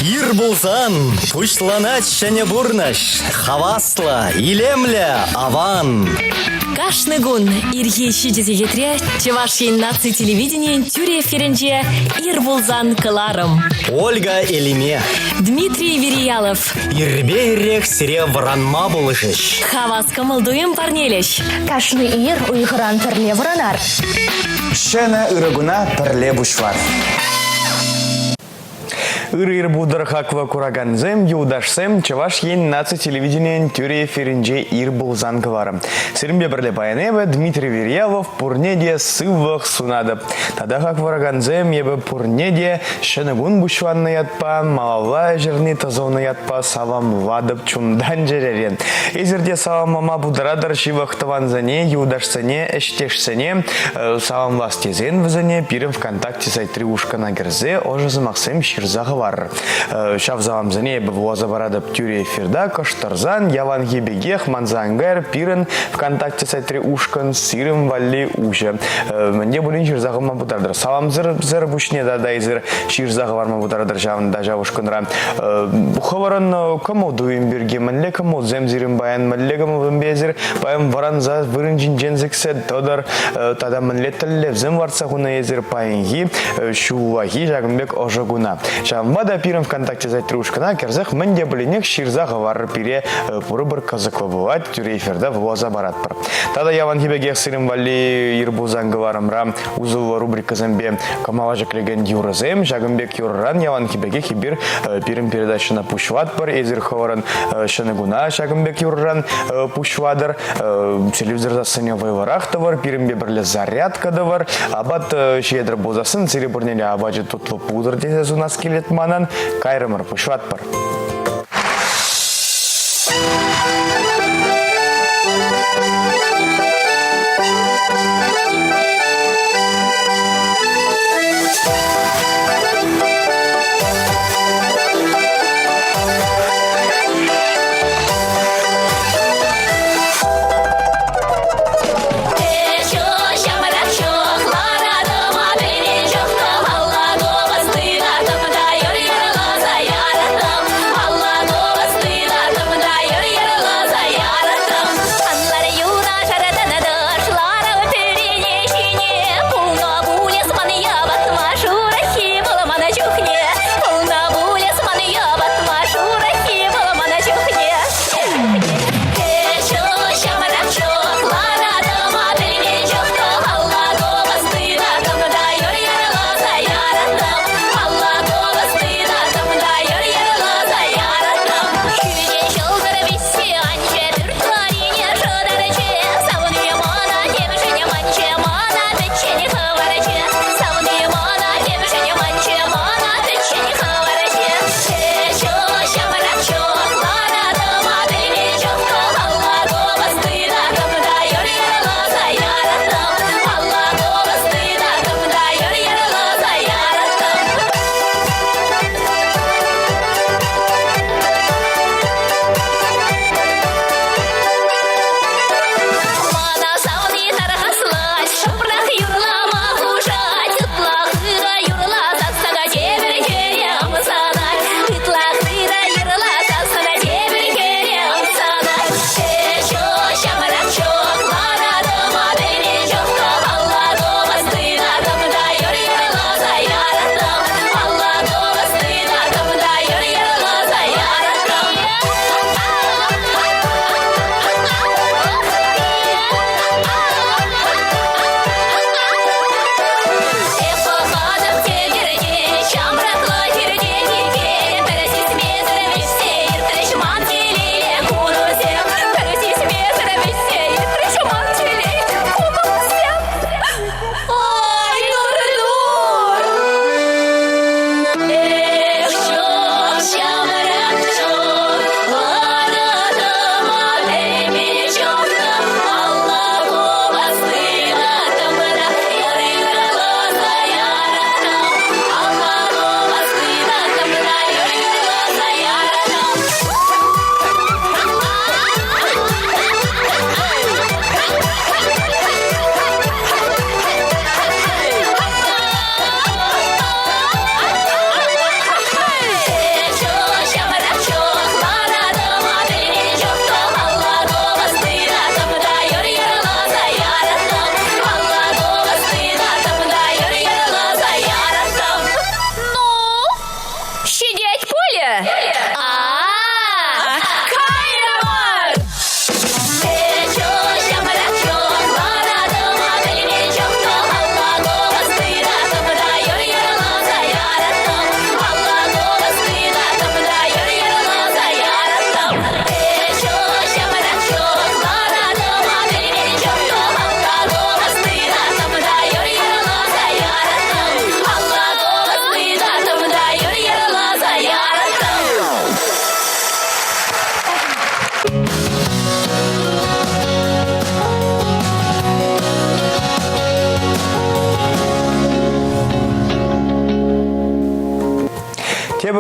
Ир пулсан пуҫланать ҫӗнӗ пурнӑҫ. Хаваслӑ, илемлӗ, аван. Кашни кун ирхи 7 сехетре Чӑваш Ен наци телевиденийӗн тӳрӗ эфирӗнче «Ир пулсан» кӑларӑм. Ольга Элиме. Дмитрий Вериялов. Ирпе ирех сире вӑранма пулӑшӗҫ. Хавас кӑмӑл-туйӑм парнелӗҫ. Кашни ир уйӑхран пӗрле вӑранар. Ҫӗнӗ ырӑ куна пӗрле пуҫлар. Ырӑ ир пултӑр хаклӑ куракансем, юлташсем, Чӑваш Ен наци телевиденийӗн тӳрӗ эфирӗнче ир пулсан кӑларӑм. Сирӗнпе пӗрле паян эпӗ, Дмитрий Верьялов, пурне те сывлӑх сунатӑп. Тата хак варакансем, эпӗ пурне те ҫӗнӗ кун пуҫланнӑ ятпа, малалла ӗҫӗрни тӑсӑлнӑ ятпа саламлатӑп чунтан-чӗререн. Эсир те саламлама пултаратӑр ҫывӑх тӑвансене, юлташсене, ӗҫтешсене. Саламлас тесен вӗсене пирӗн ВКонтакте сайтри ушкӑна кӗрсе ӑшӑ сӑмахсем ҫырса хӑварӑр. Ҫав саламсене эпӗ вуласа паратӑп тӳрӗ эфирта кӑштӑрсан яланхи пекех манса ан кайӑр пирӗн ВКонтакте сайтри ушкӑн сирӗн валли уҫӑ. Мӗнле пулин ҫырса хӑварма пултаратӑр. Саламсӑр пуҫне тата эсир ҫырса хӑварма пултаратӑр ҫавӑнта ҫав ушкӑнра. Хӑвӑрӑн кӑмӑл-туйӑм пирки мӗнле кӑмӑлсем сирӗн паян, мӗнле кӑмӑлсемпе эсир паян вӑранса вырӑн ҫинчен сиксе тӑтӑр тата мӗнле тӗллевсем лартса хунӑ эсир паянхи ҫуллахи ҫакӑн пек ӑшӑ куна. Ҫавӑнпа та пирӗн ВКонтакте сайтри ушкӑна кӗрсех мӗн те пулинех ҫырса хӑварӑр пире пурпӗр кӑсӑклӑ пулать, тӳрӗ эфирта вуласа паратпӑр. Тата яланхи пекех сирӗн валли ир пулсан кӑларӑмра усӑллӑ рубрикӑсемпе кӑмӑла ҫӗклекен юрӑсем. Ҫакӑн пек юрӑран яланхи пекех эпир пирӗн передачӑна пуҫлатпӑр. Эсир хӑвӑрӑн ҫӗнӗ куна ҫакӑн пек юрӑран пуҫлатӑр. Телевизор сассине вӑйлӑрах тӑвӑр, пирӗнпе пӗрле зарядка тӑвӑр. Апат ҫиетӗр пулсассӑн сире пурне те апачӗ тутлӑ пултӑр тесе сунас килет манӑн. Кайрӑмӑр, пуҫлатпӑр.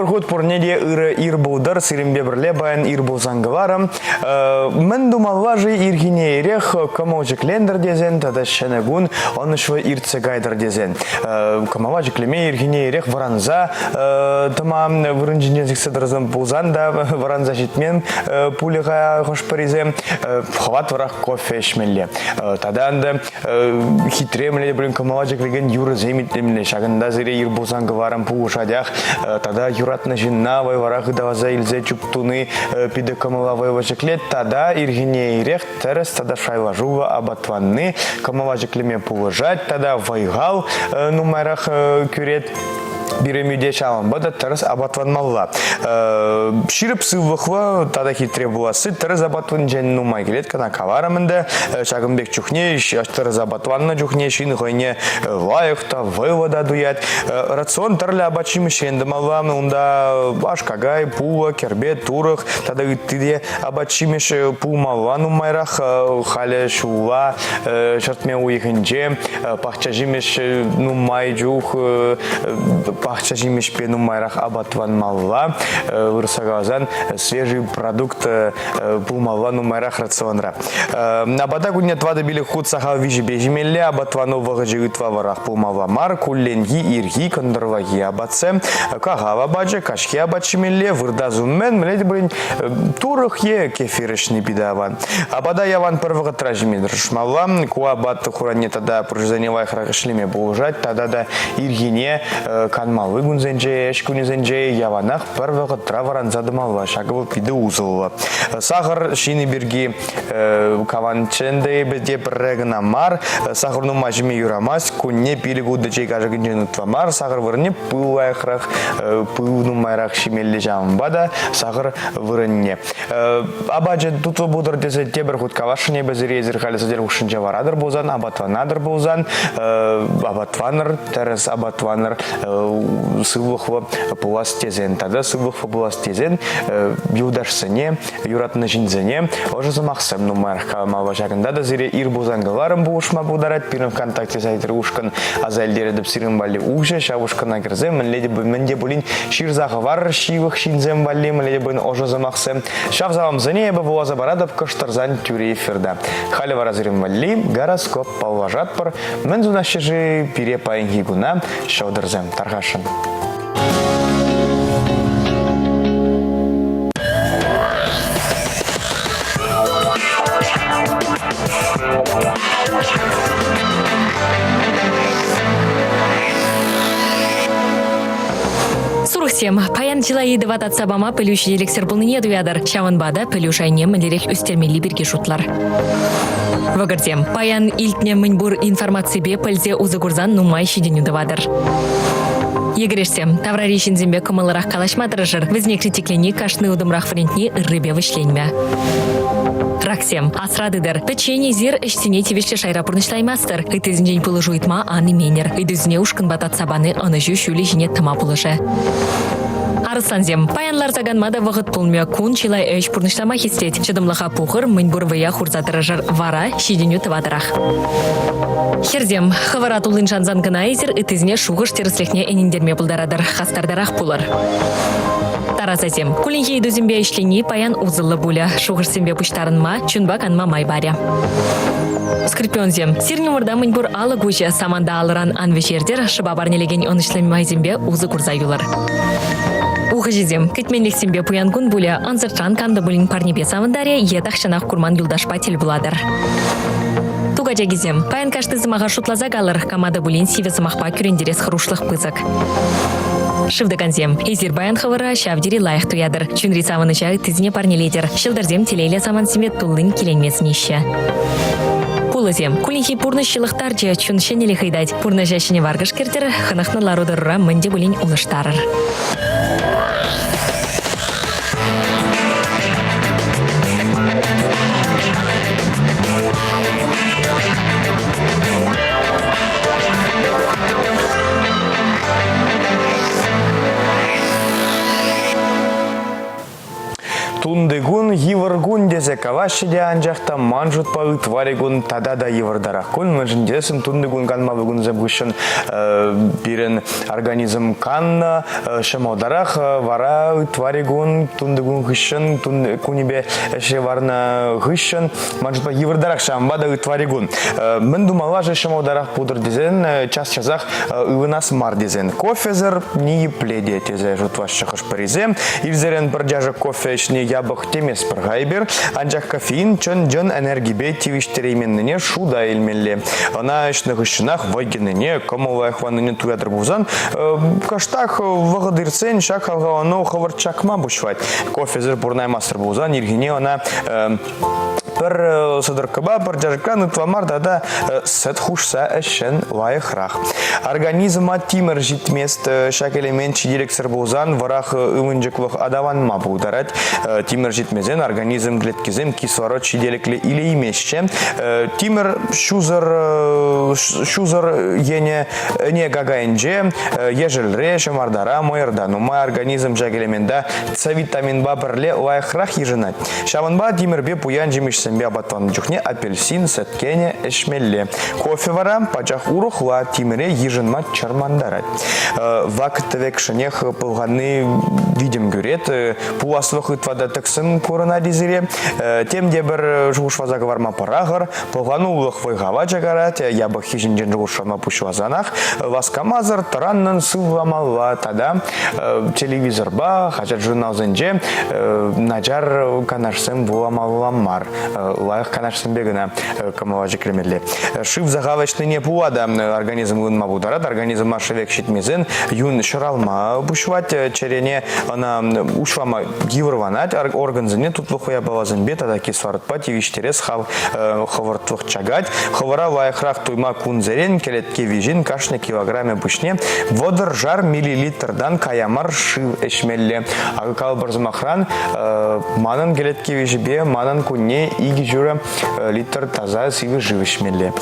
Тепӗр хут пурне те ырӑ ир пултӑр, сирӗнпе пӗрле паян ир пулсан кӑларӑм. Мӗн тумалла-ши ирхине ирех кӑмӑл ҫӗклентӗр тесен тата ҫӗнӗ кун ӑнӑҫлӑ иртсе кайтӑр тесен. Кӑмӑла ҫӗклеме ирхине ирех вӑранса тӑма вырӑн ҫинчен сиксе тӑрсан пулсан та вӑранса ҫитмен пулӗ-ха хӑш-пӗрисем. Хӑват вӑрах кофе ӗҫмелле. Тата ӗнтӗ хитре мӗнле пулин кӑмӑла ҫӗклекен юрӑсем итлемелле. Ҫакӑнта сире ир пулсан кӑварӑм пулӑшатях. Тата юратнӑ ҫынна вӑй-вара хыталаса илсе чуп туни питӗ кӑмӑла вӑйлӑ ҫӗклет. Тата ирхине ирех тӗрӗс тата шайлашуллӑ апатланни кӑмӑла ҫӗклеме пулӑшать. Тата вӑй-хал нумайрах кӳрет. Пирӗн ҫавӑнпа та тӗрӗс апатланмалла. Ҫирӗп сывлӑхлӑ тата хитре пуласси тӗрӗс апатланнинчен нумай килет кӑна каларӑм ӗнтӗ. Ҫакӑн пек чухне тӗрӗс апатланнӑ чухне ҫын хӑйне лайӑх та вӑйлӑ та туять. Рацион тӗрлӗ апат-ҫимӗҫрен тӑмалла. Унта аш-какай, пулӑ, кӗрпе, турӑх тата ытти те апат-ҫимӗҫ пулмалла нумайрах. Халӗ ҫулла ҫӗртме уйӑхӗнче пахча-ҫимӗҫ нумай чух пахча-ҫимӗҫпе нумайрах апатланмалла. Вырӑсла каласан, свежий продукт пулмалла нумайрах рационра. Апата кунне 4-5 хут сахал виҫепе ҫимелле, апатлану вӑхӑчӗ ытла вӑрах пулмалла мар, кулленхи, ирхи, кӑнтӑрлахи апатсем, кахал апачӗ, каҫхи апат ҫимелле, выртас умӗн, мӗнле те пулин турӑх е кефир ӗҫни питӗ аван. Апата ялан пӗр вӑхӑтра ҫиме тӑрӑшмалла. Ку апат хуранне тата пыршӑсене лайӑхрах ӗҫлеме пулӑшать. Тата та ирхине канмалли кунсенче, ӗҫ кунӗсенче яланах пӗр вӑхӑтра вӑранса тӑмалла. Ҫакӑ вӑл питӗ усӑллӑ. Сахӑр ҫини пирки каланччен те эпӗ те пӗрре кӑна мар. Сахӑр нумай ҫиме юрамасть. Кунне 5-ултӑ чей кашӑкӗнчен ытла мар. Сахӑр вырӑнне пыл лайӑхрах, пыл нумайрах ҫимелле ҫавӑнпа та сахӑр вырӑнне. Апачӗ тутлӑ пултӑр тесе тепӗр хут каласшӑн эпӗ сире эсир халӗ сӗтел хушшинче варатӑр пулсан, апатланатӑр пулсан, апатланӑр, тӗрӗс апатланӑр, сывлӑхлӑ пулас тесен тата сывлӑхлӑ пулас тесен юлташсене, юратнӑ ҫынсене ӑшӑ сӑмахсем нумайрах каламалла. Ҫакӑнта та сире ир пулсан кӑларӑм пулӑшма пултарать. Пирӗн ВКонтакте сайтри ушкӑн аса илтеретӗп сирӗн валли уҫӑ. Ҫав ушкӑна кӗрсе мӗнле те мӗн те пулин ҫырса хӑварӑр ҫывӑх ҫынсем валли, мӗнле те пулин ӑшӑ сӑмахсем. Ҫав саламсене эпӗ вуласа паратӑп кӑштӑрсан тӳрӗ эфирта. Халӗ вара сирӗн валли гороскоп паллашатпӑр. Мӗн сунаҫҫӗ-ши пире паянхи куна ҫӑлтӑрсем тархасшӑн. Сурӑхсем, паян чылай ыйтӑва татса пама пӗлӳ ҫителӗксӗр пулнине туятӑр. Ҫавӑнпа та пӗлӳ шайне мӗнлерех ӳстермелли пирки шутлар. Вӑкӑрсем, паян илтнӗ мӗнпур информаципе пӗлсе усӑ курсан нумай ҫитӗнӳ тӑватӑр. Йӗкӗрешсем, таврари ҫынсемпе кӑмӑллӑрах калаҫма тӑрӑшӑр. Вӗсене критиклени кашни утӑмрах вӗрентни ыррипе вӗҫленмӗ. Раксем, асра тытӑр. Пӗччен эсир ӗҫсене тивӗҫлӗ шайра пурнӑҫлаймастӑр. Ыттисенчен пулӑшу ыйтма ан именӗр. Ыйтусене ушкӑнпа татса пани ӑнӑҫу ҫулӗ ҫине тӑма пулӑшӗ. Арӑслансем, паян ларса канма та вӑхӑт пулмӗ. Кун чылай ӗҫ пурнӑҫлама хистет. Чӑтӑмлӑха пухӑр, мӗнпур вӑя хурса тӑрӑшӑр. Вара ҫитӗнӳ тӑватӑрах. Хӗрсем, хӑвӑра туллин шансан кӑна эсир ыттисене шухӑш тӗрӗслӗхне ӗнентерме пултаратӑр. Хастартарах пулӑр. Тарасасем, кулленхи ыйтусемпе ӗҫлени паян усӑллӑ пулӗ. Шухӑшсемпе пуҫтарӑнма, чунпа канма май парӗ. Скорпионсем, сирӗн умӑрта мӗнпур алӑк уҫӑ. Саманта алӑран ан вӗҫертӗр, шӑпа парнелекен ӑнӑҫлӑ майсемпе усӑ курса юлӑр. Ухӑҫӑсем, кӗтменлӗхсемпе пуян кун пулӗ. Ӑнсӑртран кам та пулин парнепе савӑнтарӗ е тахҫанах курман юлташпа тӗл пулатӑр. Тукачакисем, паян кашни сӑмаха шутласа калӑр, кама та пулин сивӗ сӑмахпа кӳрентерес хӑрушлӑх пысӑк. Шывтӑкансем, эсир паян хӑвӑра ҫав тери лайӑх туятӑр. Чунри савӑнӑҫа ыттисене парнелетӗр. Ҫӑлтӑрсем телейлӗ самантсемпе туллин киленме сӗнеҫҫӗ. Пулӑсем, кулленхи пурнӑҫ ҫылӑхтарчӗ, чун ҫӗнӗлӗх ыйтать. Пурнӑҫа ҫӗнӗ варкӑш кӗртӗр, хӑнӑхнӑ лару-тӑрура мӗн те пулин улӑштарӑр. Тунти кун йывӑр кун тесе калаҫҫӗ те, анчах та ман шутпа ытлари кун тата та йывӑртарах кун. Мӗншӗн тесен тунти кун канмалли кунсем хыҫҫӑн пирӗн организм каннӑ, ҫӑмӑлтарах, вара ытлари кун тунти кун хыҫҫӑн кунӗпе ӗҫре варнӑ хыҫҫӑн ман шутпа йывӑртарах, ҫавӑнпа та ытлари кун. Мӗн тумалла-ши ҫӑмӑлтарах пултӑр тесен, час-часах ывӑнас мар тесен кофесӗр ниепле те тесе шутлаҫҫӗ хӑш-пӗрисем. Ирсерен пӗр чашӑк кофе ӗҫни япӑх теместпӗр-ха эпир, анчах кофеин чӑн-чӑн энергипе тивӗҫтерейменнине шута илмелле. Ӑна ӗҫнӗ хыҫҫӑнах вӑй кӗнине, кӑмӑл лайӑхланнине туятӑр пулсан, кӑштах вӑхӑт иртсен ҫак хавхалану хӑвӑрт чакма пуҫлать. Кофесӗр пурӑнаймастӑр пулсан ирхине ӑна пӗр сӑтӑрккӑпа пӗр чашӑкран ытла мар тата сӗт хушса ӗҫсен лайӑхрах. Организма тимӗр ҫитмест, ҫак элемент ҫителӗксӗр пулсан вӑрах ывӑнчӑклӑх аталанма пултарать. Тимӗр ҫитмесен организм клеткисем кислород ҫителӗклӗ илеймеҫҫӗ. Тимӗр ҫусӑр ҫусӑр енӗ ӗне какайӗнче, ешӗлре, ҫӑмартара, мӑйӑрта нумай организм ҫак элемента С витаминпа пӗрле лайӑхрах йышӑнать. Ҫавӑнпа тимӗрпе пуян ҫимӗҫсемпе апатланнӑ чухне апельсин сӗткенӗ ӗҫмелле. Кофе вара пачах урӑхла тимӗре йышӑнма чӑрмантарать. Вак-тӗвекшӗнех пӑлханни витӗм кӳрет. Пуласлӑх ытла та тӗксӗм курӑнать сире. Тем те пӗр шухӑшласа кӑларма пӑрахӑр. Пӑлханулӑх вӑй-хава чакарать, япӑххи ҫинчен шухӑшлама пуҫласанах васкамасӑр тӑраннӑн сывламалла тата телевизорпа, хаҫат-журналсенче начар канашсем вуламалла мар. Лайӑх канашсемпе кӑна кӑмӑла ҫӗклемелле. Шыв сахал ӗҫнине пула та организм ывӑнма пултарать. Организма шӗвек ҫитмесен юн ҫӑралма пуҫлать, чӗрене ӑна уҫлама йывӑрланать, органсене тутлӑхлӑ япаласемпе тата кислородпа тивӗҫтерес хав хӑвӑртлӑх чакать. Хӑвӑра лайӑхрах туйма кунсерен кӗлетке виҫин кашни килограмӗ пуҫне вӑтӑршар миллилитртан кая мар шыв ӗҫмелле. Акӑ калӑпӑр сӑмахран, манӑн кӗлетке виҫипе манӑн кунне 2,5 литр таса сивӗ шыв ӗҫмелле.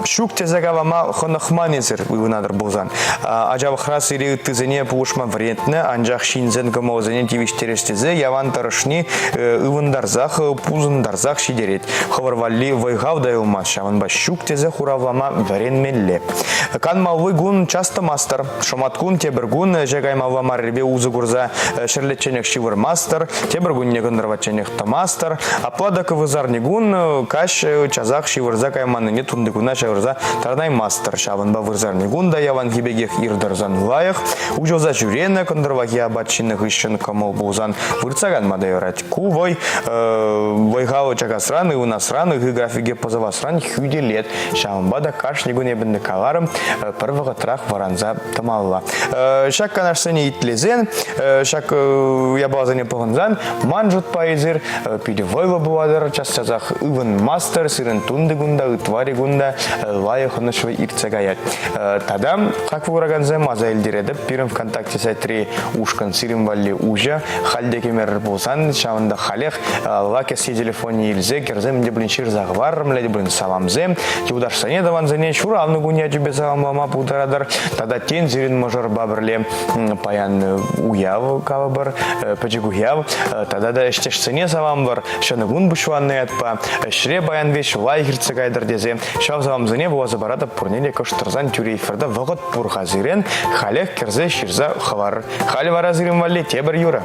Ҫук тесе калама хӑнӑхман эсир ывӑнатӑр пулсан. Ачалӑхра сире ыттисене пулӑшма вӗрентнӗ, анчах ҫынсен кӑмӑлӗсене тивӗҫтерес тесе ялан тӑрӑшни ывӑнтарсах, пусӑнтарсах ҫитерет. Хӑвӑр валли вӑй-хал та юлмасть, ҫавӑнпа ҫук тесе хуравлама вӗренмелле. Канмалли кун час тӑмастӑр. Шӑматкун тепӗр кун ӗҫе каймалла маррипе усӑ курса ҫӗрлечченех ҫывӑрмастӑр, тепӗр кунне кӑнтӑрлачченех тӑмастӑр. Апла та вырсарни кун каҫ часах ҫывӑрса кайманнине тунтикуна ҫавӑрса тӑранаймастӑр. Ҫавӑнпа вырсарни кун та яланхи пекех ир тӑрсан лайӑх. Уҫӑлса ҫӳренӗ, кӑнтӑрлахи апат ҫинӗ хыҫҫӑн кӑмӑл пулсан выртса канма та юрать. Ку вӑй вӑй-хал чакасран, ывӑнасран, ыхы графике пӑсӑласран хӳтӗлет. Ҫавӑнпа та кашни кун эпӗ каларӑм, пӗр вӑхӑтрах вӑранса тӑмалла. Ҫак канашсене итлесен, ҫак япаласене пӑхӑнсан, ман шутпа эсир питӗ вӑйлӑ пулатӑр, час-часах ывӑнмастӑр, сирӗн тунти кунта, ытлари кунта лайӑх ӑнӑҫлӑ иртсе каять. Тата, хаклӑ куракансем, аса илтеретӗп, пирӗн ВКонтакте сайтри ушкӑн сирӗн валли уҫӑ. Халь те кӗмерӗр пулсан, ҫавӑнта халех алла кӗсье телефонне илсе кӗрсем те пулин ҫырса хӑварӑр, мӗнле те пулин саламсем, юлташсене, тӑвансене ҫуралнӑ кун ячӗпе саламлама пултаратӑр. Тата тен сирӗн мӑшӑрпа пӗрле паян уяв калӑпӑр, пӗчӗк уяв, тата та ӗҫтешсене саламлӑр, ҫӗнӗ кун пуҫланнӑ ятпа ӗҫре паян веҫ лайӑх иртсе кайтӑр тесе ҫав саламсене вуласа паратӑп пурне те кӑштӑрсан тӳрӗ эфирта вӑхӑт пур-ха сирӗн, халех кӗрсе ҫырса хӑварӑр. Халь вара сирӗн валли тепӗр юрӑ.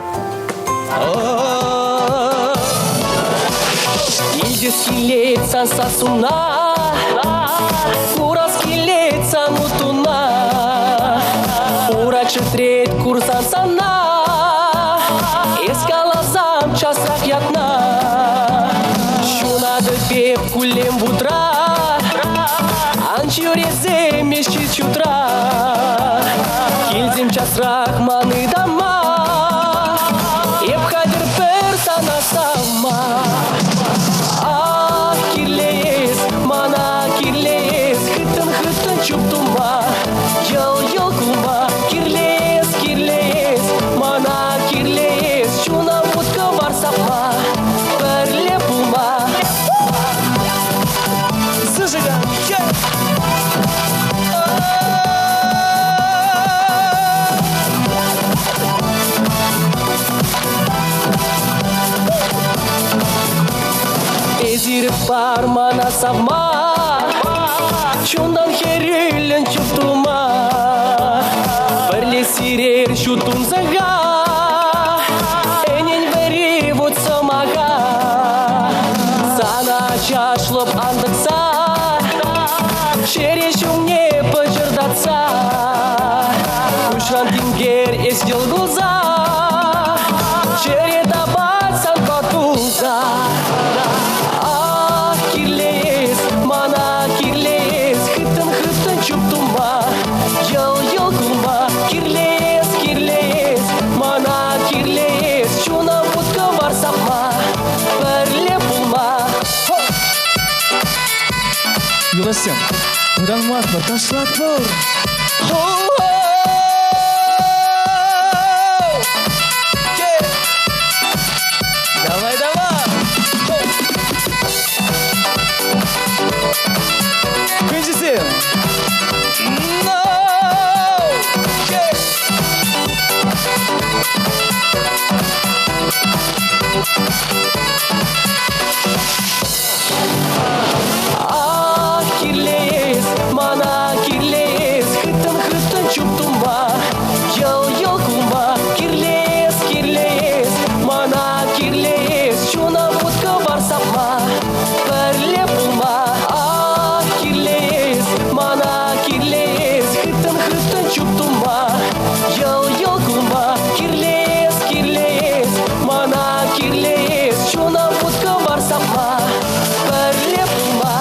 Илтес килет сан сассуна, курас килет сан утуна. Ура чӗтрет курсан сана, эс каласам часрах ятна. Ҫунатӑп эп куллен вутра, ан ҫӳресем эс ҫич ютра. Килсем часрах ман ытама, Эп хатӗр пӗр сана савма. Ах, кирлӗ эс, мана кирлӗ эс, Хыттӑн-хыттӑн чуп тума, йӑл-йӑл кулма. Кирлӗ эс, кирлӗ эс, мана кирлӗ эс, Чуна вут-кӑвар сапма, пӗрле пулма. Зажигай! Ирӗк пар мана савма, чунтан хӗрӳллӗн чуптума. Пӗрле сирер ҫут тунсӑха, ӗнен вӗри вут сӑмаха. Сана чашлӑп антӑхса, чӗре ҫумне пӑчӑртатса. Куҫран тинкер эс йӑл кулса, чӗре тапать санпа тулса. Ах, кирлӗ эс, мана кирлӗ эс, хыттӑн-хыттӑн чуптума, йӑл-йӑл кулма. Кирлӗ эс, кирлӗ эс, мана кирлӗ эс, чуна вут-кӑвар сапма, пӗрле пулма. Юлташсем, вӑтанмастпӑр, ташлатпӑр! Давай, давай! Кунчисем! No! Yeah! Ах, кирлӗ эс, мана кирлӗ эс, хыттӑн-хыттӑн чуптума, йӑл-йӑл кулма. Кирлӗ эс, кирлӗ эс, мана кирлӗ эс, чуна вут-кӑвар сапма, пӗрле пулма. Ах, кирлӗ эс, мана кирлӗ эс, хыттӑн-хыттӑн чуптума, йӑл-йӑл кулма. Кирлӗ эс, кирлӗ эс, мана кирлӗ эс, чуна вут-кӑвар сапма, пӗрле пулма.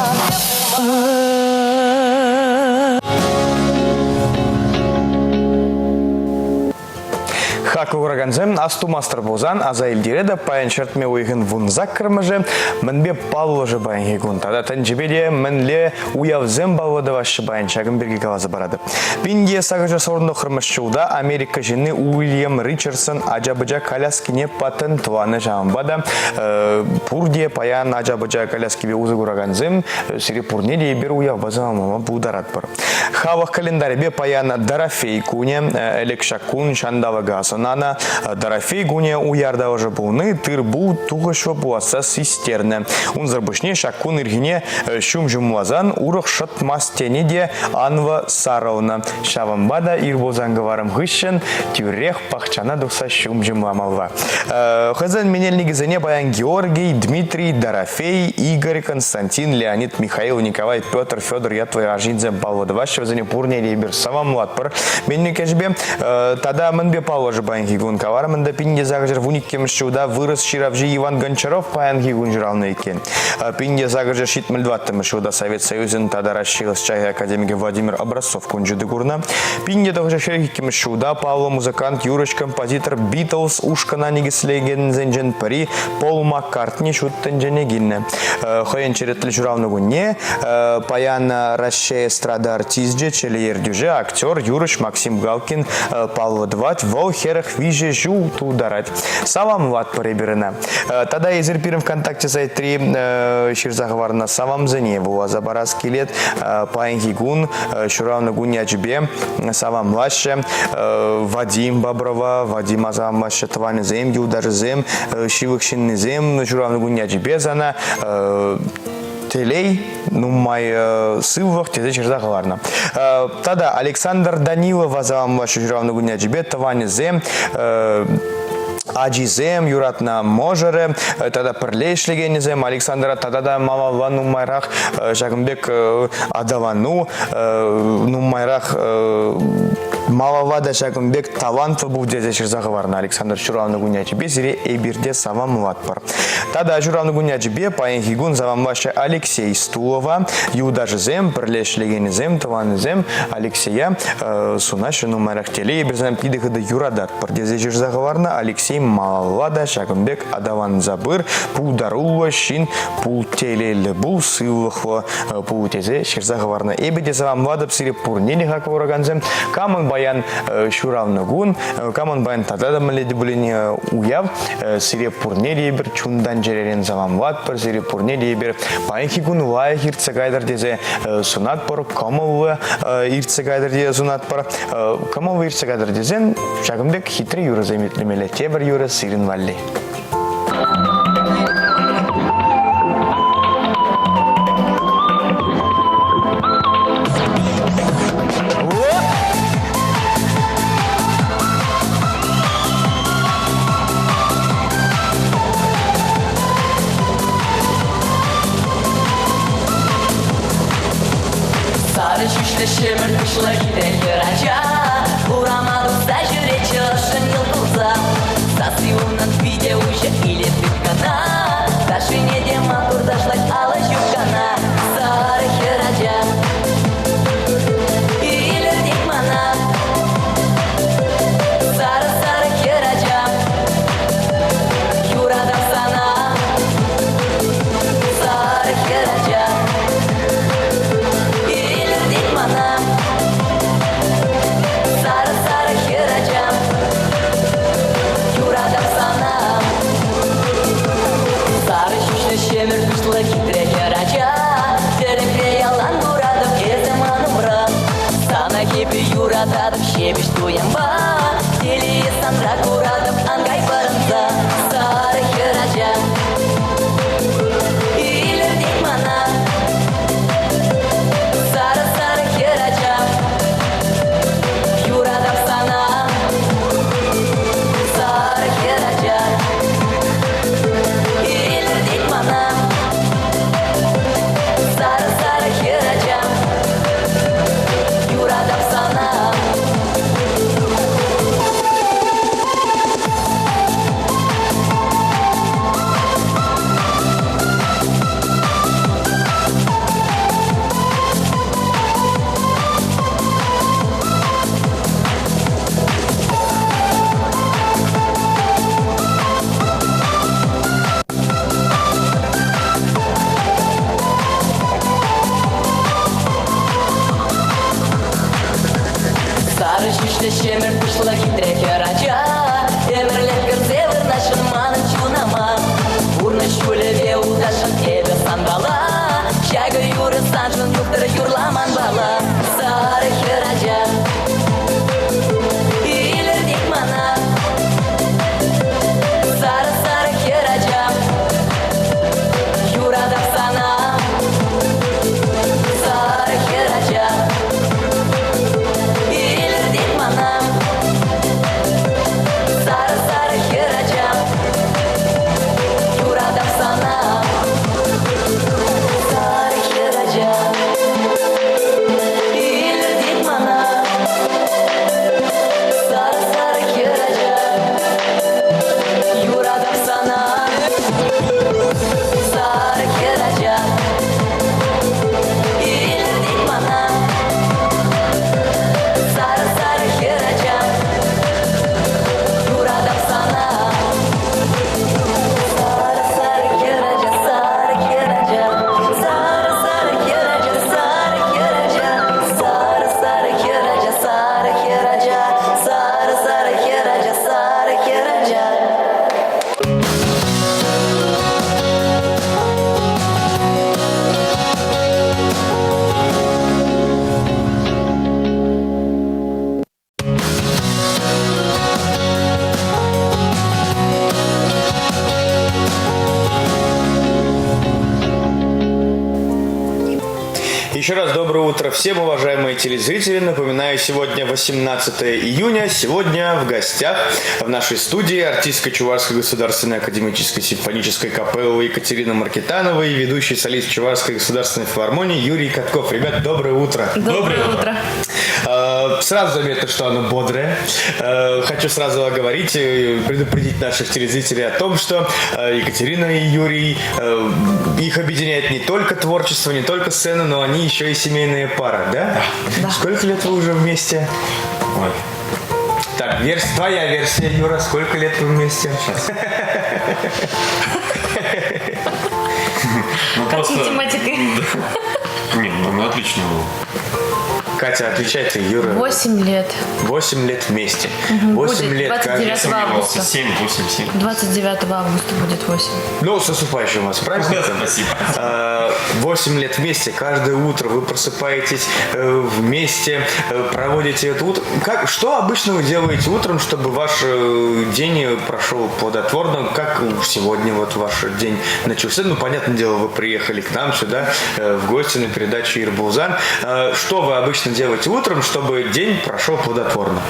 Хаклӑ куракансем, астумастӑр пулсан, аса илтеретӗп, паян ҫӗртме уйӑхӗн вунсаккӑрмӗшӗ мӗнпе паллӑ-ши паянхи кун тата тӗнчепе те мӗнле уявсем паллӑ тӑваҫҫӗ паян ҫакӑн пирки каласа паратӑп. Пинте сакӑрҫӗ сорнӑхрӑмӗш ҫулта Америка ҫынни Уильям Ричардсон ача-пӑча коляскине патентланӑ ҫавӑнпа та пурте паян ача-пӑча коляскипе усӑ куракансем сире пурне те эпир уявпа саламлама пултаратпӑр. Халӑх календарӗпе паян Дорофей кунӗ, ӗлӗк ҫак кун ҫанталӑка сӑнанӑ. Дорофей кунӗ уярта ӑшӑ пулни тыр-пул тухӑҫлӑ пуласса систернӗ. Унсӑр пуҫне ҫак кун ирхине ҫум ҫумласан урӑх шӑтмасть тени те анлӑ сарӑлнӑ. Ҫавӑнпа та ир пулсан кӑварӑм хыҫҫӑн тӳрех пахчана тухса ҫум ҫумламалла. Хӑйсен менелникӗсене паян Георгий, Дмитрий, Дорофей, Игорь, Константин, Леонид, Михаил, Николай, Петр, Федор ятлӑ арҫынсем паллӑ тӑваҫҫӗ. Вӗсене пурне те эпир саламлатпӑр. Менник ӗҫӗпе тата мӗнпе паллӑ-ши паянхи кун каларӑм ӗнтӗ 1812 ҫулта вырӑс ҫыравҫи Иван Гончаров паянхи кун ҫуралнӑ иккен. 1874 ҫулта Совет Союзӗн тата Раҫҫей ӑсчахӗ академикӗ Владимир Образцов кун ҫути курнӑ. 1942 ҫулта паллӑ музыкант, юрӑҫ, композитор Битлз ушкӑна никӗслекенсенчен пӗри Пол Маккартни ҫут тӗнчене килнӗ. Хӑйӗн черетлӗ ҫуралнӑ кунне паян Раҫҫей эстрада артисчӗ, телеертӳҫӗ, актер, юрӑҫ Максим Галкин паллӑ тӑвать. Вӑл 43 ҫул тултарать. Саламлатпӑр эпир ӑна. Тата эсир пирӗн ВКонтакте сайтри ҫырса хӑварнӑ саламсене вуласа парас килет. Паянхи кун ҫуралнӑ кун ячӗпе саламлаҫҫӗ. Вадим Боброва, Вадима саламлаҫҫӗ тӑванӗсем, юлташӗсем, ҫывӑх ҫыннисем ҫуралнӑ кун ячӗпе сана телей, нумай сывлӑх тесе ҫырса хӑварнӑ. Тата Александр Данилова саламлаҫҫӗ ҫуралнӑ кун ячӗпе тӑванӗсем, ачисем, юратнӑ мӑшӑрӗ тата пӗрле ӗҫлекенӗсем Александра тата та малалла нумайрах ҫакӑн пек аталану, нумайрах малалла та ҫакӑн пек талантлӑ пул тесе ҫырса хӑварнӑ Александр ҫуралнӑ кун ячӗпе сире эпир те саламлатпӑр. Тата ҫуралнӑ кун ячӗпе паянхи кун саламлаҫҫӗ Алексей Стулова, юлташӗсем, пӗрле ӗҫлекенӗсем, тӑванӗсем Алексея сунаҫҫӗ нумайрах телей. Эпир сана питӗ хытӑ юрататпӑр тесе ҫырса хӑварнӑ Алексей малалла та ҫакӑн пек аталанса пыр, пултаруллӑ ҫын пул, телейлӗ пул, сывлӑхлӑ пул тесе ҫырса хӑварнӑ. Эпӗ те саламлатӑп сире пурне те хаклӑ куракансем. Камӑн паян ҫуралнӑ кун, камӑн паян тата та мӗнле те пулин уяв, Сире пурне те эпир чунтан-чӗререн саламлатпӑр, сире пурне те эпир паянхи кун лайӑх иртсе кайтӑр тесе сунатпӑр, кӑмӑллӑ иртсе кайтӑр тесе сунатпӑр. Кӑмӑллӑ иртсе кайтӑр тесен ҫакӑн пек хитре юрӑсем итлемелле. Тепӗр юрӑ сирӗн валли. ҫӳҫлӗ ҫӗмӗрт куҫлӑ хитре хӗрача урама тухса ҫӳретчӗ ӑшшӑн йӑл кулса. Сасси унӑн питӗ уҫӑ, илет тыткӑна. Ташшине те маттур ташлать алӑ ҫупкана. Сарӑ хӗрача илӗртет мана. Сарӑ-сарӑ хӗрача юратап сана. Сарӑ хӗрача илӗртет мана. Сарӑ-сарӑ хӗрача юратап сана. Сарӑ ҫӳҫлӗ ҫӗмӗрт куҫлӑ хитре хӗрача тӗлӗкре ялан куратӑп эсӗ ман умра. Сана эпӗ юрататӑп ҫепӗҫ туйӑмпа. Телее санра куратӑп, ан кай пӑрӑнса. Сарӑ хӗрача илӗртет мана. Сарӑ-сарӑ хӗрача юратап сана. Сарӑ хӗрача илӗртет мана. Сарӑ-сарӑ хӗрача юратап сана. Сарӑ ҫӳҫлӗ ҫӗмӗрт куҫлӑ хитре хӗрача Ӗмӗрлӗх кӗрсе вырнаҫӑн манӑн чунӑма. Пурнӑҫ ҫулӗпе утасшӑн эпӗ санпала. Ҫакӑ юрӑ саншӑн юхтӑр юрла манпала. Сарӑ хӗрача илӗртет мана. Сарӑ-сарӑ хӗрача юратап сана. Сарӑ хӗрача илӗртет мана. Сарӑ-сарӑ хӗрача юратап сана. Сарӑ хӗрача илӗртет мана. Сарӑ-сарӑ хӗрача юратап сана. Сарӑ хӗрача илӗртет мана. Сарӑ-сарӑ хӗрача юратап сана. Сарӑ-сарӑ хӗрача, сарӑ хӗрача, сарӑ-сарӑ хӗрача, сарӑ хӗрача, сарӑ-сарӑ хӗрача, сарӑ хӗрача, сарӑ-сарӑ хӗрача, сарӑ хӗрача. Еще раз доброе утро всем, уважаемые телезрители. Напоминаю, сегодня 18 июня. Сегодня в гостях в нашей студии артистка Чувашской государственной академической симфонической капеллы Екатерина Маркитанова и ведущий солист Чувашской государственной филармонии Юрий Катков. Ребят, доброе утро. Доброе утро. Сразу заметно, что оно бодрое. Хочу сразу оговорить, предупредить наших телезрителей о том, что Екатерина и Юрий, их объединяет не только творчество, не только сцена, но они еще и семейная пара, да? Да. Сколько лет вы уже вместе? Ой. Так, твоя версия, Юра, сколько лет вы вместе? Сейчас. Ну, Как просто... математикой. Не, ну отлично было. Катя, отвечай ты, Юра. 8 лет. 8 лет вместе. 8 Будет лет. 29 Я сомневался. августа. 7, 8, 7. 29 августа будет 8. Ну, с наступающим вас праздником. Спасибо. 8 лет вместе, каждое утро вы просыпаетесь вместе, проводите это утро. Что обычно вы делаете утром, чтобы ваш день прошел плодотворно? Как сегодня вот ваш день начался? Ну, понятное дело, вы приехали к нам сюда в гости на передачу Ир булсан. Что вы обычно делаете утром, чтобы день прошел плодотворно?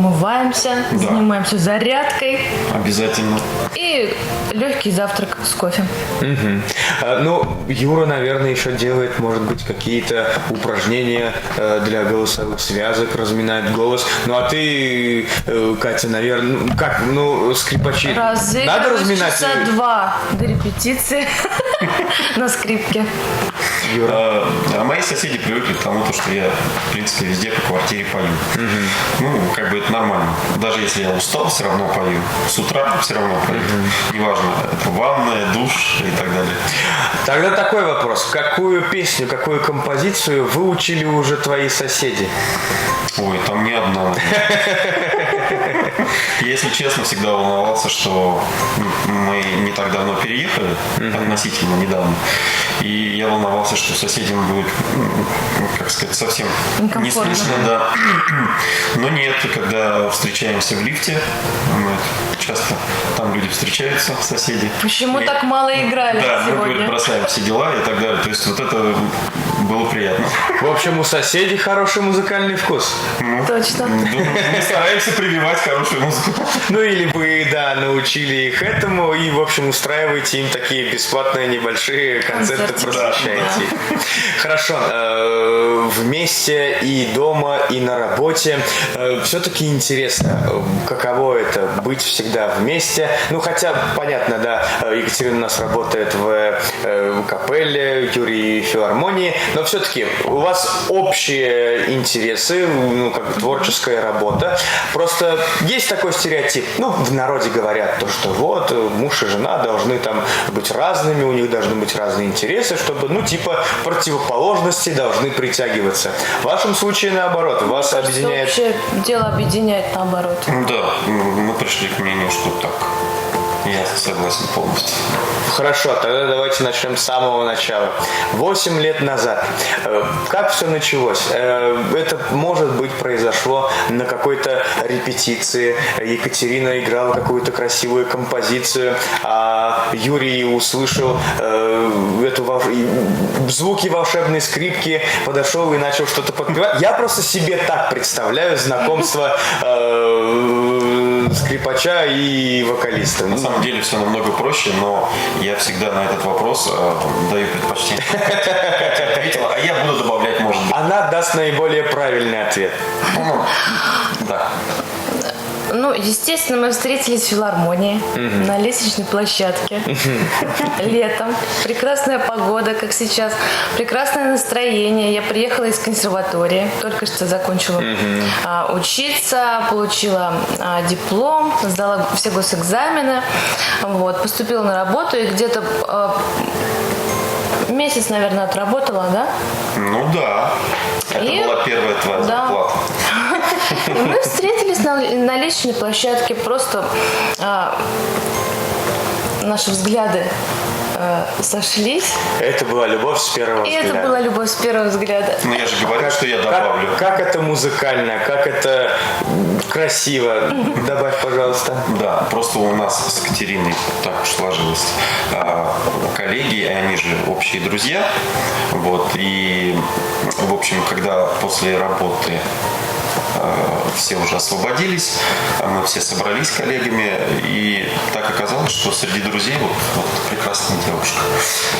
Умываемся, Да. занимаемся зарядкой Обязательно. и легкий завтрак с кофе. Мгм. Ну, Юра, наверное, еще делает, может быть, какие-то упражнения для голосовых связок, разминает голос. Ну, а ты, Катя, наверное, ну, как, ну, скрипачи. Надо Разыгрывать разминать? часа два до репетиции на скрипке. А мои соседи привыкли к тому, то, что я, в принципе, везде по квартире пою. Ну, как бы это нормально. Даже если я устал, все равно пою. С утра все равно пою. Неважно, это ванная, душ и так далее. Тогда такой вопрос. Какую песню, какую композицию выучили уже твои соседи? Ой, там не одна. наверное. Я, если честно, всегда волновался, что мы не так давно переехали, относительно недавно. И я волновался, что соседям будет, как сказать, совсем не Некомфортно. слышно, да. Но нет, когда встречаемся в лифте, мы часто там люди встречаются, соседи. Почему так мало играли Да, мы, сегодня? говорит, бросаем все дела и так далее. То есть вот это было приятно. В общем, у соседей хороший музыкальный вкус. Точно. Думаю, мы стараемся прививать хорошую музыку. Ну или вы, да, научили их этому и, в общем, устраиваете им такие бесплатные небольшие концерты, Концертики, просвещаете их. Хорошо. Вместе и дома, и на работе. Все-таки интересно, каково это быть всегда вместе. Ну, хотя, понятно, да, Екатерина у нас работает в капелле, Юрий в филармонии, но все-таки у вас общие интересы, ну, как бы творческая работа. Просто есть такой стереотип, ну, в народе говорят то, что вот, муж и жена должны там быть разными, у них должны быть разные интересы, чтобы, ну, типа, противоположности должны притягиваться. В вашем случае наоборот, вас объединяет... Вообще дело объединяет наоборот. Да, мы пришли к мнению, что так. Я согласен полностью. Хорошо, тогда давайте начнем с самого начала. 8 лет назад. Как все началось? Это, может быть, произошло на какой-то репетиции. Екатерина играла какую-то красивую композицию, а Юрий услышал звуки волшебной скрипки, подошел и начал что-то подпевать. Я просто себе так представляю знакомство скрипача и вокалиста. На самом деле все намного проще, но я всегда на этот вопрос даю предпочтение. Катя ответила, а я буду добавлять, может быть. Она даст наиболее правильный ответ. Ну, да. Ну, естественно, мы встретились в филармонии на лестничной площадке летом. Прекрасная погода, как сейчас. Прекрасное настроение. Я приехала из консерватории. Только что закончила учиться, получила диплом, сдала все госэкзамены. Вот, поступила на работу и где-то месяц, наверное, отработала, да? Ну да. Это была первая твоя зарплата. И мы встретились на лестничной площадке, просто наши взгляды сошлись. Это была любовь с первого И взгляда. это была любовь с первого взгляда. Ну я же говорю, что я добавлю. Как это музыкально, как это красиво. Добавь, пожалуйста. Да, просто у нас с Катериной так уж сложилось. Коллеги, и они же общие друзья. Вот, и, в общем, когда после работы все уже освободились, мы все собрались с коллегами, и так оказалось, что среди друзей вот прекрасная девушка.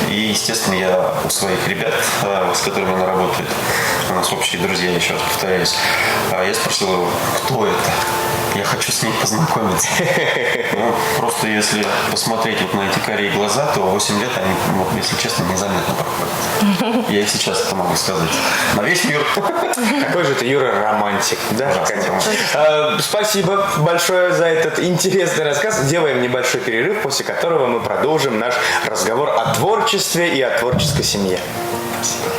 И, естественно, я у своих ребят, с которыми она работает, у нас общие друзья, еще раз повторяюсь, я спросил, кто это? Я хочу с ней познакомиться. Ну, просто если посмотреть вот на эти карие глаза, то 8 лет они, вот, если честно, незаметно проходят. Я и сейчас это могу сказать. На весь мир. Какой же ты, Юра, романтик. Да, Катя? Спасибо большое за этот интересный рассказ. Делаем небольшой перерыв, после которого мы продолжим наш разговор о творчестве и о творческой семье. Спасибо.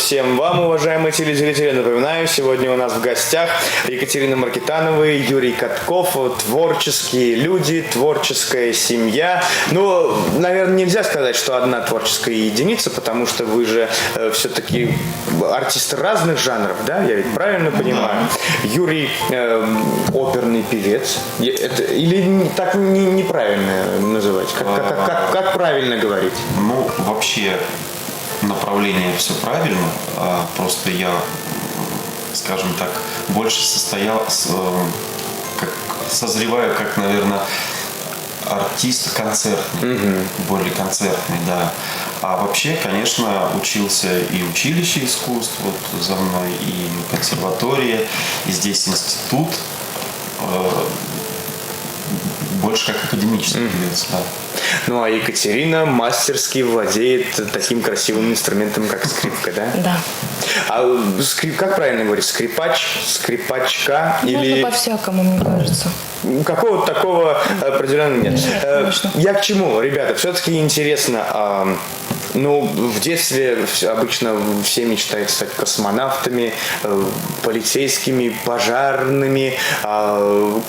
всем вам, уважаемые телезрители. Напоминаю, сегодня у нас в гостях Екатерина Маркитанова и Юрий Катков. Творческие люди, творческая семья. Ну, наверное, нельзя сказать, что одна творческая единица, потому что вы же все-таки артисты разных жанров, да? Я ведь правильно понимаю? Юрий оперный певец. Это, или так неправильно называть? Как правильно говорить? Ну, вообще направление все правильно. Просто я, скажем так, больше созреваю, как, наверное, артист концертный, более концертный, да. А вообще, конечно, учился и училище искусств вот за мной, и консерватория, и здесь институт. Больше как академический певец, да. Ну, а Екатерина мастерски владеет таким красивым инструментом, как скрипка, да? Да. А как правильно говорить? Скрипач, скрипачка или... Можно по-всякому, мне кажется. Какого-то такого определенного нет. Нет, конечно. Я к чему, ребята? Все-таки интересно. Ну, в детстве обычно все мечтают стать космонавтами, полицейскими, пожарными.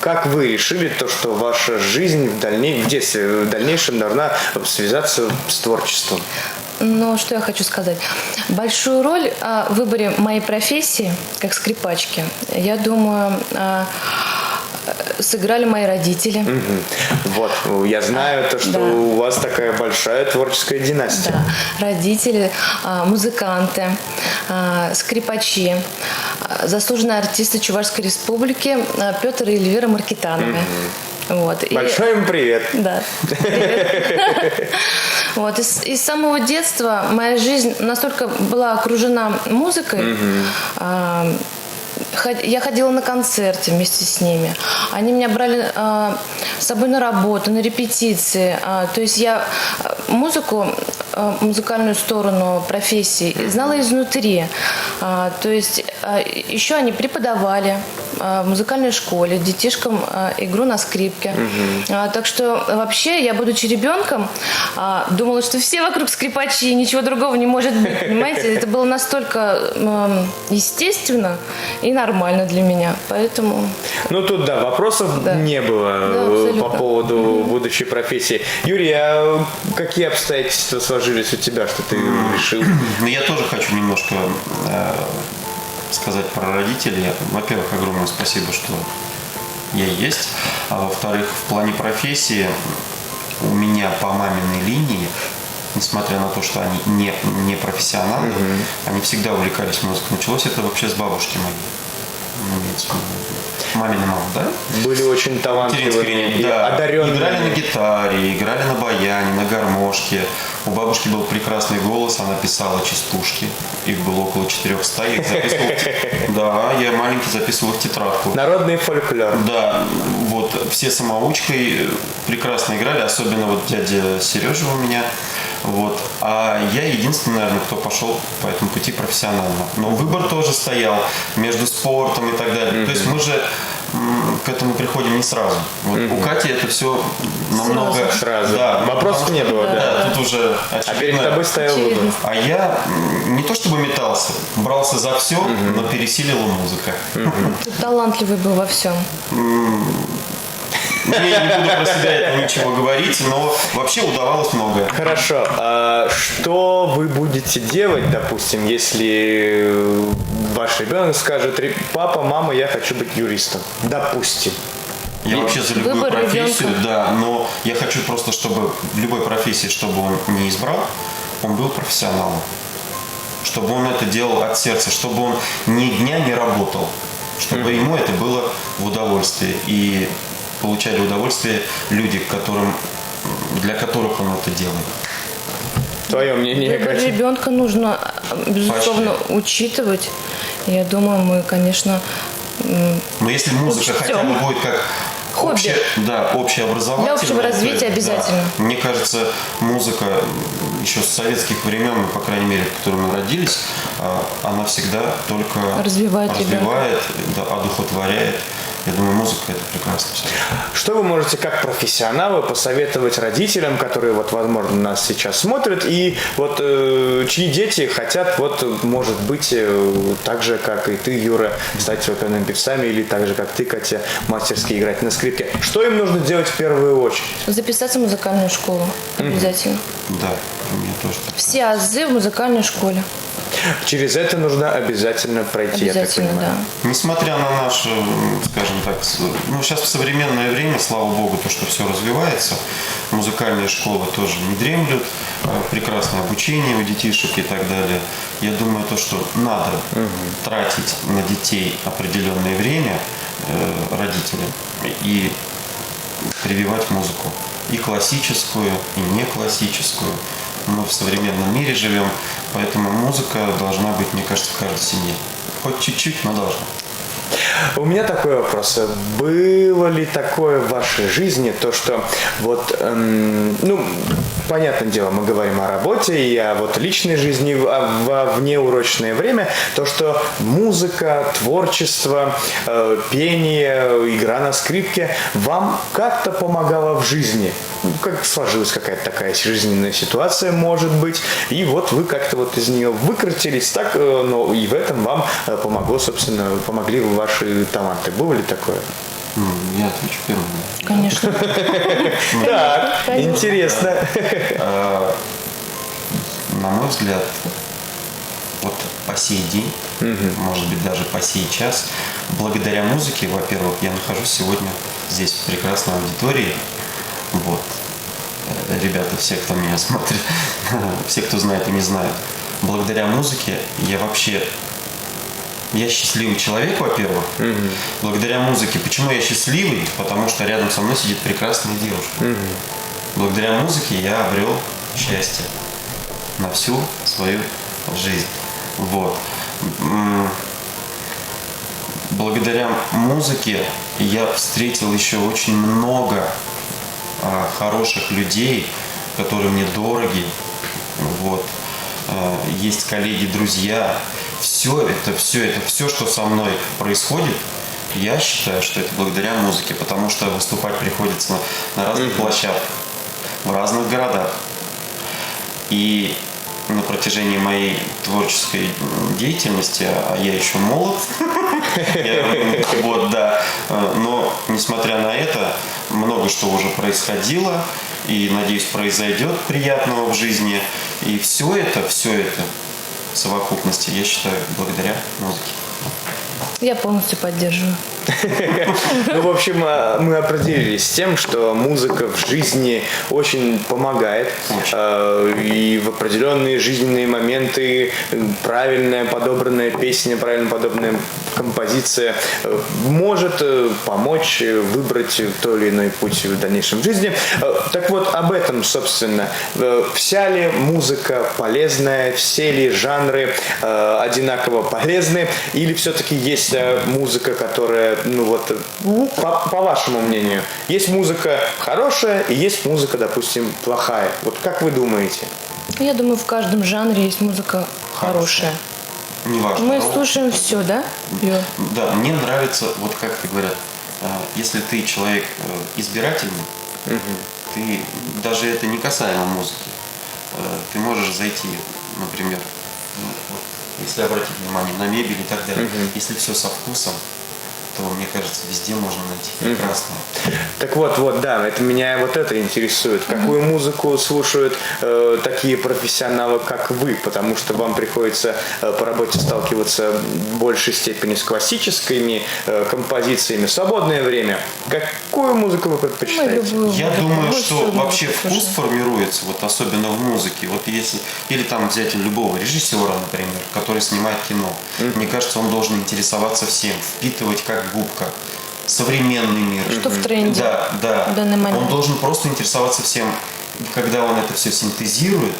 Как вы решили то, что ваша жизнь в детстве, в дальнейшем должна связаться с творчеством? Ну, что я хочу сказать. Большую роль в выборе моей профессии, как скрипачки, я думаю, сыграли мои родители. Вот, я знаю то, что да. у вас такая большая творческая династия. Да. Родители, музыканты, скрипачи, заслуженные артисты Чувашской Республики Петр и Эльвира Маркитановы. Вот. Большой им привет. Да. Привет. Вот. И с самого детства моя жизнь настолько была окружена музыкой. Я ходила на концерты вместе с ними. Они меня брали с собой на работу, на репетиции. То есть я музыку, музыкальную сторону профессии знала изнутри. То есть еще они преподавали в музыкальной школе детишкам игру на скрипке. Так что вообще я, будучи ребенком, думала, что все вокруг скрипачи, ничего другого не может быть. Понимаете, это было настолько естественно и нормально для меня. Поэтому... Ну тут, да, вопросов не было, да, по поводу будущей профессии. Юрий, а какие обстоятельства сложились у тебя, что ты решил? Ну, я тоже хочу немножко сказать про родителей. Во-первых, огромное спасибо, что я есть. А во-вторых, в плане профессии у меня по маминой линии, несмотря на то, что они не профессионалы, они всегда увлекались музыкой. Началось это вообще с бабушки моей. Мамина мама, да? Были очень талантливыми, да, одаренными. Играли на гитаре, играли на баяне, на гармошке. У бабушки был прекрасный голос, она писала частушки. Их было около 400. Я их записывал. Да, я маленький записывал их в тетрадку. Народный фольклор. Да, вот все самоучкой прекрасно играли, особенно вот дядя Сережа у меня. Вот. А я единственный, наверное, кто пошел по этому пути профессионально. Но выбор тоже стоял между спортом и так далее. То есть мы же к этому приходим не сразу. Вот у Кати это все намного... Сразу. Да, вопросов не было. Да, тут уже очевидно. А перед тобой стоял выбор. А я не то чтобы метался, брался за все, но пересилила музыка. Ты талантливый был во всем. Я не буду про себя этого ничего говорить, но вообще удавалось многое. Хорошо. А что вы будете делать, допустим, если ваш ребенок скажет: папа, мама, я хочу быть юристом? Допустим. Я вообще за любую Выбор профессию, ребенка. Да, но я хочу просто, чтобы в любой профессии, чтобы он не избрал, он был профессионалом. Чтобы он это делал от сердца, чтобы он ни дня не работал, чтобы ему это было в удовольствие. И получали удовольствие люди, для которых он это делает. Твое мнение, Выбор Катя? ребенка нужно, безусловно, учитывать. Я думаю, мы, конечно, Но если музыка учтем. хотя бы будет как Хобби. общеобразовательная, Для общего развития да, обязательно. Мне кажется, музыка еще с советских времен, по крайней мере, в которой мы родились, она всегда только развивает, да, одухотворяет. Я думаю, музыка это прекрасно все. Что вы можете как профессионалы посоветовать родителям, которые вот, возможно, нас сейчас смотрят, и вот чьи дети хотят, вот, может быть, так же, как и ты, Юра, стать оперными певцами, или так же, как ты, Катя, мастерски играть на скрипке. Что им нужно делать в первую очередь? Записаться в музыкальную школу. Обязательно. Да, у меня тоже так. Все азы в музыкальной школе. Через это нужно обязательно пройти, я так Обязательно, понимаю. да. Несмотря на наше, скажем так, ну, сейчас в современное время, слава богу, то, что все развивается, музыкальные школы тоже не дремлют, прекрасное обучение у детишек и так далее. Я думаю, то, что надо тратить на детей определенное время родителям и прививать музыку. И классическую, и не классическую. Мы в современном мире живем, поэтому музыка должна быть, мне кажется, в каждой семье. Хоть чуть-чуть, но должна. У меня такой вопрос. Было ли такое в вашей жизни, то, что вот, ну, понятное дело, мы говорим о работе и о вот личной жизни во внеурочное время, то, что музыка, творчество, пение, игра на скрипке вам как-то помогала в жизни? Как сложилась какая-то такая жизненная ситуация, может быть, и вот вы как-то вот из нее выкрутились так, но и в этом вам помогло, собственно, помогли ваши таланты. Было ли такое? Я отвечу первым. Конечно. Так, интересно. На мой взгляд, вот по сей день, может быть, даже по сей час, благодаря музыке, во-первых, я нахожусь сегодня здесь, в прекрасной аудитории. Вот. Ребята, все, кто меня смотрит, все, кто знает и не знает, благодаря музыке я вообще... Я счастливый человек, во-первых. Благодаря музыке. Почему я счастливый? Потому что рядом со мной сидит прекрасная девушка. Благодаря музыке я обрел счастье на всю свою жизнь. Вот. Благодаря музыке я встретил еще очень много хороших людей, которые мне дороги. Вот. Есть коллеги, друзья. Все это, все, что со мной происходит, я считаю, что это благодаря музыке, потому что выступать приходится на разных площадках, в разных городах. И на протяжении моей творческой деятельности, а я еще молод, вот, да, но несмотря на это, много что уже происходило и, надеюсь, произойдет приятного в жизни. И все это в совокупности, я считаю, благодаря музыке. Я полностью поддерживаю. Ну, в общем, мы определились с тем, что музыка в жизни очень помогает. И в определенные жизненные моменты правильная подобранная песня, правильно подобранная композиция может помочь выбрать тот или иной путь в дальнейшем жизни. Так вот, об этом, собственно. Вся ли музыка полезная, все ли жанры одинаково полезны, или все-таки есть музыка, которая, ну вот, по вашему мнению, есть музыка хорошая и есть музыка, допустим, плохая. Вот как вы думаете? Я думаю, в каждом жанре есть музыка хорошая. Неважно. Мы слушаем все, да? Юр? Да, мне нравится, вот как это говорят, если ты человек избирательный, ты даже это не касаемо музыки, ты можешь зайти, например, ну, вот, если обратить внимание на мебель и так далее, если все со вкусом, то, мне кажется, везде можно найти прекрасное. Так вот, да, это меня вот это интересует. Какую музыку слушают такие профессионалы, как вы? Потому что вам приходится по работе сталкиваться в большей степени с классическими композициями. В свободное время какую музыку вы предпочитаете? Я думаю, что вообще вкус формируется, вот особенно в музыке. Вот если, или там взять любого режиссера, например, который снимает кино. Мне кажется, он должен интересоваться всем, впитывать как губка. Современный мир. Что в тренде. Да, да. В данный момент. Он должен просто интересоваться всем. И когда он это все синтезирует,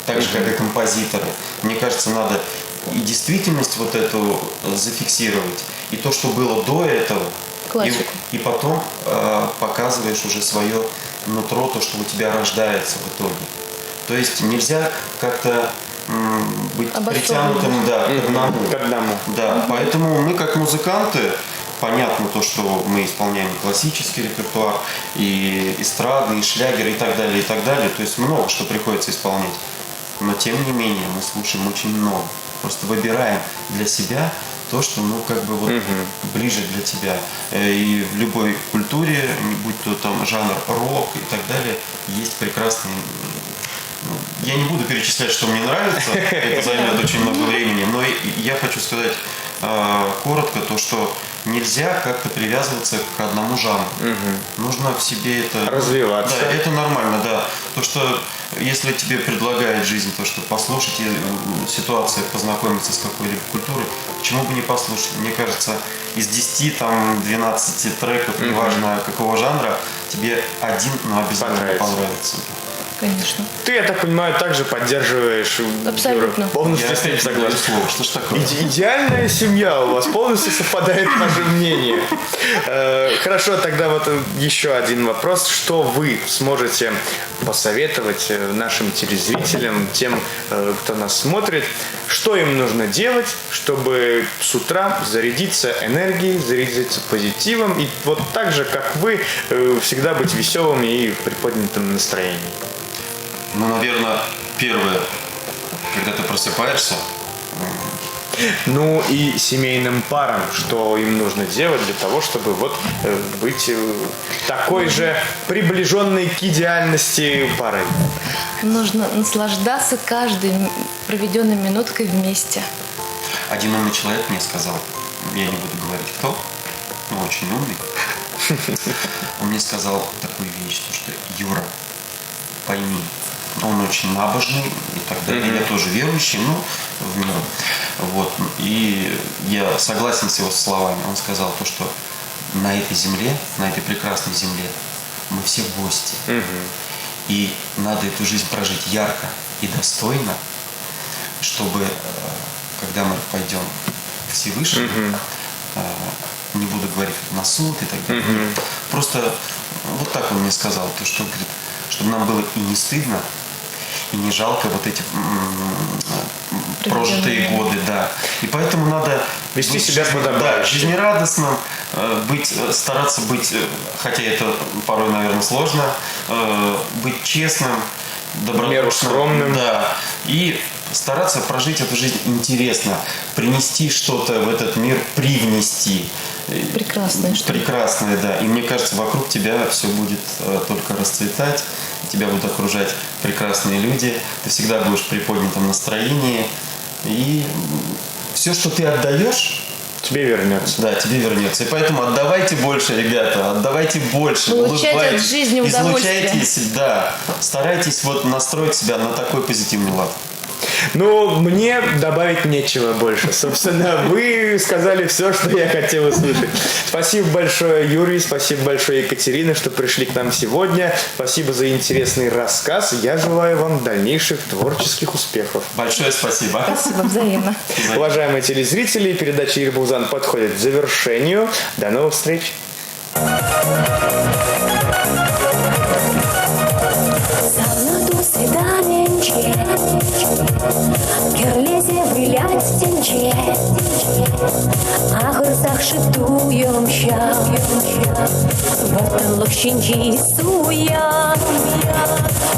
так же, как и композиторы, мне кажется, надо и действительность вот эту зафиксировать, и то, что было до этого. Классику. И потом показываешь уже свое нутро, то, что у тебя рождается в итоге. То есть нельзя как-то быть притянутым, да, к одному. К одному. Да, поэтому мы как музыканты, Понятно то, что мы исполняем классический репертуар, и эстрады, и шлягеры, и так далее, и так далее. То есть много что приходится исполнять. Но тем не менее мы слушаем очень много. Просто выбираем для себя то, что, ну, как бы вот ближе для тебя. И в любой культуре, будь то там жанр рок и так далее, есть прекрасные ну, я не буду перечислять, что мне нравится, это займет очень много времени, но я хочу сказать коротко то, что нельзя как-то привязываться к одному жанру. Нужно в себе это... Развиваться. Да, это нормально, да. То, что если тебе предлагает жизнь то, что послушать и ситуация, познакомиться с какой-либо культурой, почему бы не послушать? Мне кажется, из 10, там, 12 треков, неважно какого жанра, тебе один, но обязательно Понравится. понравится. Конечно. Ты, я так понимаю, также поддерживаешь Абсолютно. Юру. Полностью Я с ним опять согласен. даю слово. Что ж такое? Идеальная семья у вас, полностью совпадает наше мнение. Хорошо, тогда вот еще один вопрос. Что вы сможете посоветовать нашим телезрителям, тем, кто нас смотрит, что им нужно делать, чтобы с утра зарядиться энергией, зарядиться позитивом и вот так же, как вы, всегда быть веселыми и в приподнятом настроении? Ну, наверное, первое, когда ты просыпаешься. Ну и семейным парам, что им нужно делать для того, чтобы вот быть такой же приближенной к идеальности парой? Нужно наслаждаться каждой проведенной минуткой вместе. Один умный человек мне сказал, я не буду говорить кто, но очень умный. Он мне сказал такую вещь, то, что Юра, пойми, он очень набожный и так далее. Я тоже верующий, но в меру. Вот. И я согласен с его словами. Он сказал то, что на этой земле, на этой прекрасной земле мы все гости. И надо эту жизнь прожить ярко и достойно, чтобы, когда мы пойдем к Всевышнему, не буду говорить на суд и так далее. Просто вот так он мне сказал, то, что, говорит, чтобы нам было и не стыдно, и не жалко вот эти прожитые годы, да. И поэтому надо вести быть себя подобающе. Да, жизнерадостным, стараться быть, хотя это порой, наверное, сложно, быть честным, добродушным. Меру скромным. Да. И стараться прожить эту жизнь интересно, принести что-то в этот мир, привнести. Прекрасное что-то. Прекрасное, да. И мне кажется, вокруг тебя все будет только расцветать, тебя будут окружать прекрасные люди, ты всегда будешь в приподнятом настроении. И все, что ты отдаешь, тебе вернется. Да, тебе вернется. И поэтому отдавайте больше, ребята, отдавайте больше. Получайте от улыбайтесь, жизни удовольствие. Излучайтесь, да. Старайтесь вот настроить себя на такой позитивный лад. Ну, мне добавить нечего больше. Собственно, вы сказали все, что я хотел услышать. Спасибо большое, Юрий, спасибо большое, Екатерина, что пришли к нам сегодня. Спасибо за интересный рассказ. Я желаю вам дальнейших творческих успехов. Большое спасибо. Спасибо, взаимно. Уважаемые телезрители, передача Ир булсан подходит к завершению. До новых встреч. Керлезе вылять тенче, Ахырсах шитуем ща, Вартанлык шинчи суя.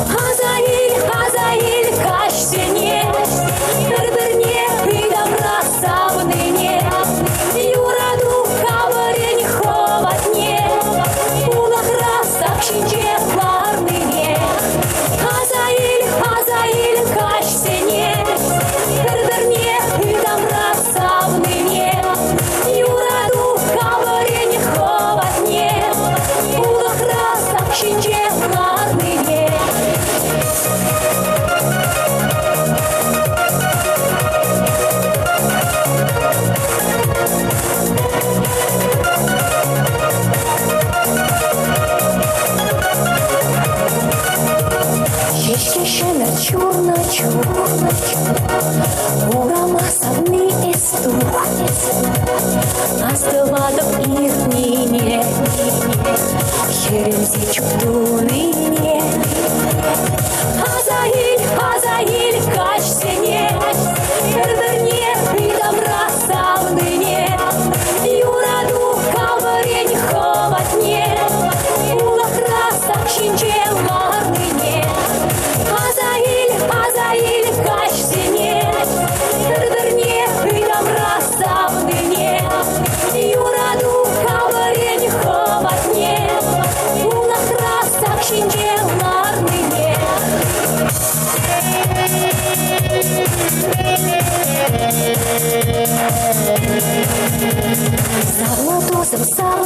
Хазаиль, хазаиль, кашсене, Бір-бірне ыдамра савныне, Юраду кавырен ховатне, Улахра сак шинче ларныне. Хазаиль, хазаиль, кашсене, Бір-бірне ыдамра савныне, Юраду кавырен ховатне, Улахра сак шинче ларныне. Ешке шемер чурна чух, Урама савны эстух, Астывадып иртнине, Херенсе чуктуныне. Хазаиль, хазаиль, качсене, Бір-бірне ыдамра савныне, Юраду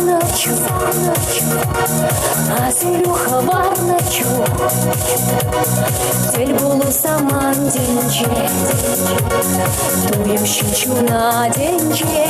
Савнӑ чух, асилӳ хӑварнӑ чух, тӗл пулу самантӗнче, туйӑм ҫын чуна тӗнче.